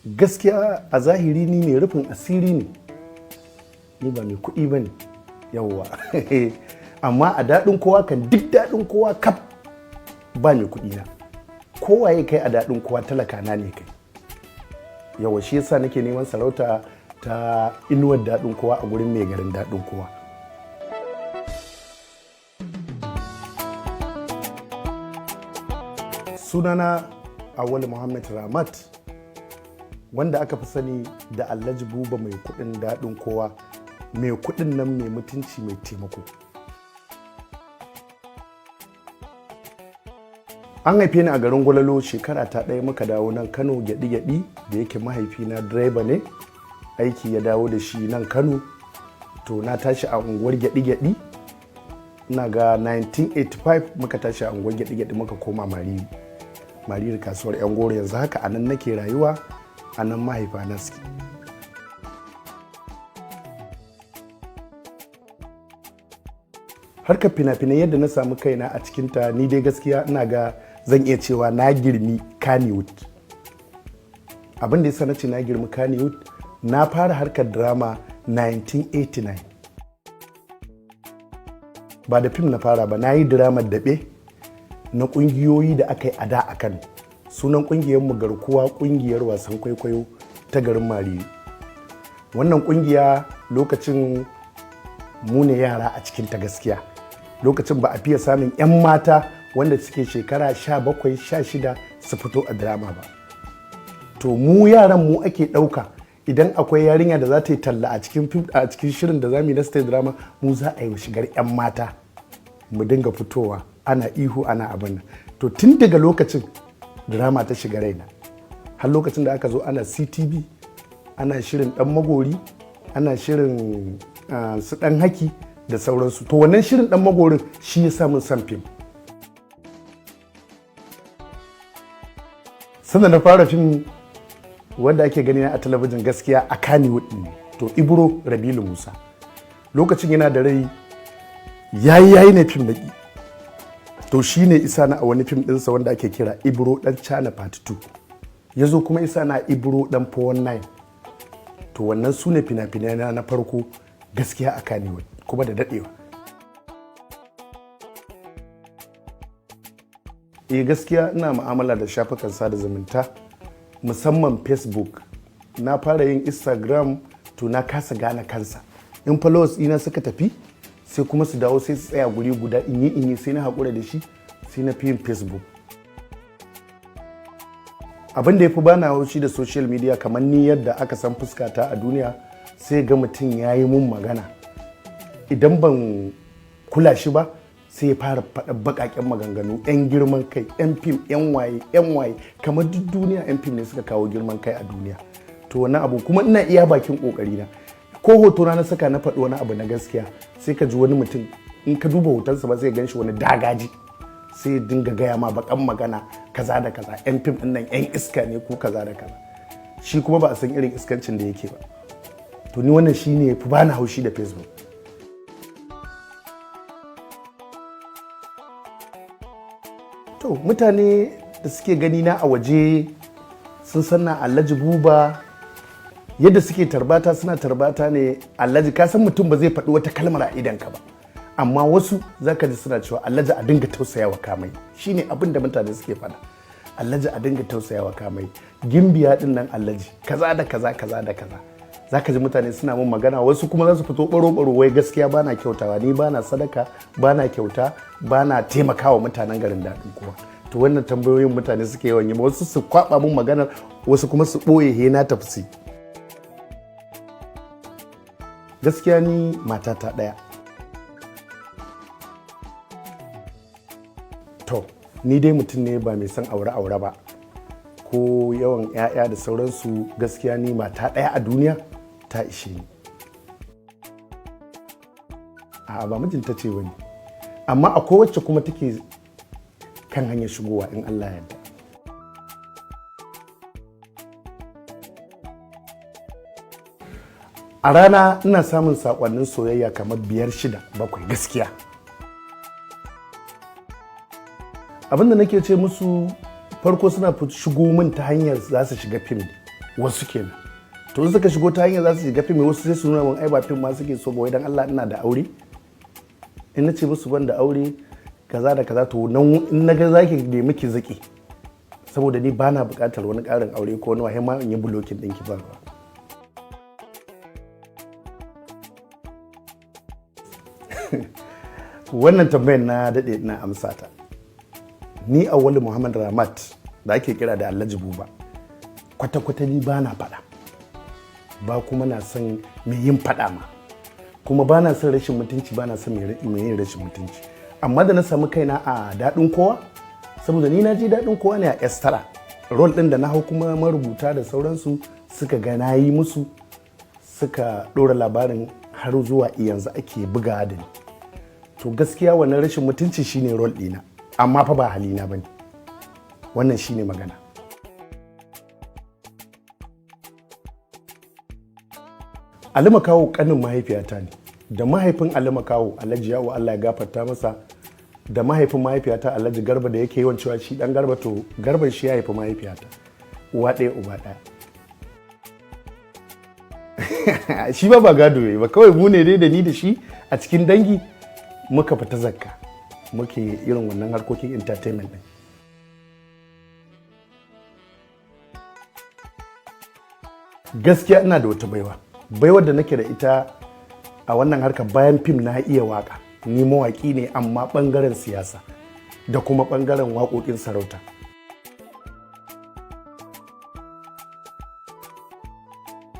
Gaskiya a zahiri ni mai rufin asiri ne, ni ba mai kuɗi ba ne, yawwa. Amma a daɗin kowa kan, duk daɗin kowa kaf ba mai kuɗi na. Kowa ya kai a daɗin kowa talaka na ne kai, yawa. Shi yasa nake neman sarauta ta inuwar daɗin kowa a gurin mai garin daɗin kowa. Sunana Awali Muhammad Ramat, wanda aka fi sani da Alhaji Buba mai kuɗin daɗin kowa, mai kuɗin nan mai mutunci, mai taimako. An haife ni a garin Gwalalo. Shekara ta 1 muka dawo nan Kano, gyaɗi-gyaɗi. Da yake mahaifina direba ne, aiki ya dawo da shi nan Kano. To, na tashi a unguwar gyaɗi-gyaɗi. Ina ga 1985 muka tashi a unguwar gyaɗi-gyaɗi, muka koma Mariri, Mariri kasuwar yan goro. Yanzu haka a nan nake rayuwa, a nan mahaifa na suke. Harkar fina-finai, yadda na samu kaina a cikinta, ni dai gaskiya ina ga zan iya cewa na girmi Kannywood. Abin da ya na ce na girmi Kannywood, na fara harkar drama 1989. Ba da fim na fara ba, na yi drama daɓe na ƙungiyoyi da aka yi a da a Kano. Sunan ƙungiyarmu Garkuwa, ƙungiyar wasan kwaikwayo ta garin Mariri. Wannan ƙungiya, lokacin mu ne yara a cikin ta. Gaskiya lokacin ba a fiye samun 'yan mata wanda suke shekara 17, 16 su fito a drama ba. To, mu yaran mu ake ɗauka. Idan akwai yarinya da za ta yi talla a cikin shirin da za mu yi na stage drama, mu za a yi shigar 'yan mata, mu dinga fitowa ana ihu, ana abin nan. To, tun daga lokacin drama ta shiga raina, har lokacin da aka zo ana CTV, ana shirin dan magori, ana shirin su dan haki da sauransu. To, wannan shirin dan magorin shi ya samun san fim. Sannan na fara fim wanda ake gani a talabijin gaskiya a Kannywood ne. To, Ibro Rabilu Musa, lokacin yana da rai, yayi yayi ne fim na to shi ne isa na a wani fim ɗinsa wanda ake kira Ibro Dan Chana Part 2. Ya zo kuma isa na Ibro Dan 419. To, wannan su ne fina-finai na farko gaskiya a Kannywood, kuma da daɗewa. Eh, gaskiya ina mu'amala da shafukan sada zumunta, musamman Facebook. Na fara yin Instagram, to na kasa gane kansa. In followers ina suka tafi, sai kuma su dawo, sai su tsaya guri guda. In yi, in yi, sai na haƙura da shi, sai na fi yin Facebook. Abin da ya fi bana haushi da social media, kamar ni yadda aka san fuskata a duniya, sai ga mutum ya yi mun magana, idan ban kula shi ba sai ya fara faɗa baƙaƙen maganganu, 'yan girman kai, 'yan fim, 'yan waye, 'yan waye, kamar duk duniya 'yan fim ne suka kawo girman kai a duniya. To, wani abu kuma ina iya bakin ƙoƙari na. Ko hoto na saka na faɗi wani abu na gaskiya, sai ka ji wani mutum, in ka duba hotonsa ba zai gan shi wani dagaji, sai ya dinga gaya ma bakan magana, kaza da kaza, 'yan fim ɗin nan 'yan iska ne ko kaza da kaza. Shi kuma ba a san irin iskancin da yake ba. To, ni wannan shine fi bani haushi da Facebook. To, mutane da suke gani na a waje sun san na Alhaji Buba. Yadda suke tarbata, suna tarbata ne, Alhaji. Ka san mutum ba zai faɗi wata kalmar a idanka ba, amma wasu zaka ji suna cewa, "Alhaji, a dinga tausayawa kamai." Shine abin da mutane suke faɗa: "Alhaji, a dinga tausayawa kamai, gimbiya din nan, Alhaji, kaza da kaza, kaza da kaza." Zaka ji mutane suna mun magana. Wasu kuma za su fito baro baro, wai gaskiya bana kyautawa, ni bana sadaka, bana kyauta, bana taimakawa mutanen garin daɗin kowa. To, wannan tambayoyin mutane suke yawan yi. Wasu su kwaba mun maganar, wasu kuma su ɓoye he na tafsi. Gaskiya ni matata ɗaya. To, ni dai mutum ne ba mai son aure-aure ba ko yawan 'ya'ya da sauransu. Gaskiya ni mata ɗaya a duniya ta ishe ni. A'a, ba mijinta ce ba ne, amma akwai wacce kuma take kan hanyar shigowa in Allah yarda. A rana ina samun sakonnin soyayya kamar biyar, shida, bakwai gaskiya. Abinda nake ce musu, farko suna shigo min ta hanyar za su shiga fim. Wasu kenan. To, in suka shigo ta hanyar za su shiga fim, wasu sai su nuna mun ai ba fim ma suke so ba, wai dan Allah ina da aure. In na ce musu ban da aure, kaza da kaza, to nan in na ga zaki nemi ki zaki, saboda ni bana buƙatar wani ƙarin aure ko wani wahayi ma, in yi blocking ɗinki, ba ruwa. Wannan tambayar na daɗe ina amsa ta. Ni Awwalu Muhammad Ramat da ake kira da Alhaji Buba, kwata-kwata ni ba na faɗa ba, kuma na son mai yin faɗa ma, kuma ba na son rashin mutunci, ba na son mai yin rashin mutunci. Amma da na samu kaina a Daɗin Kowa, saboda ni na ji Daɗin Kowa ne a estara role ɗin da na hau, kuma marubuta da sauransu suka ga na yi musu, suka ɗora labarin har zuwa yanzu ake buga da ni. To, gaskiya wannan rashin mutunci shine role ɗina, amma fa ba halina bane. Wannan shine magana. Ali Makaho kanin mahaifiyata ne. Da mahaifin Ali Makaho, Alhaji Yawo, Allah ya gafarta masa, da mahaifin mahaifiyata, Alhaji Garba, da yake yawan cewa shi dan Garba, to Garban shi ya haifi mahaifiyata, uwa ɗaya uba ɗaya. Shi ba gado yayi ba, kawai mu ne dai da ni da shi a cikin dangi muka fita zakka, muke irin wannan harkokin entertainment din. Gaskiya ina da wata baiwa, baiwar da nake da ita a wannan harkar bayan fim, na iya waka. Ni mawaki ne, amma bangaren siyasa da kuma bangaren waƙoƙin sarauta.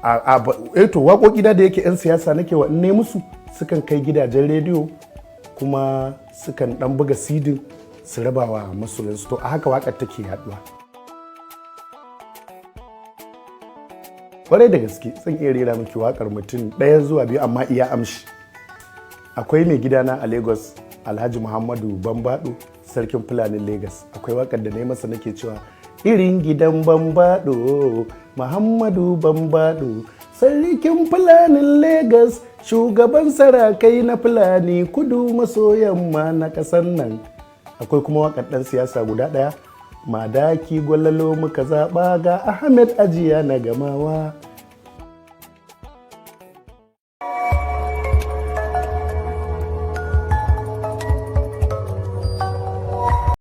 A to, waƙoƙi da yake 'yan siyasa nake wa, in ne musu, sukan kai gidajen rediyo, kuma sukan dan buga sidin su raba wa masoyansu. To, a haka waƙar take yaduwa. Kwarai da gaske zan iya rera miki waƙar mutum ɗaya zuwa biyu, amma iya amshi. Akwai mai gidana a Lagos, Alhaji Muhammadu Bambado, Sarkin Fulanin Lagos. Akwai waƙar da na yi masa, nake cewa: "Irin gidan Bambado, Muhammadu Bambado, Sarkin Fulanin Lagos, shugaban sarakai na Fulani kudu maso yamma na ƙasar nan." Akwai kuma waƙar ɗan siyasa guda ɗaya: "Madaki Gwalalo muka zaɓa, ga Ahmed Ajiya na Gamawa."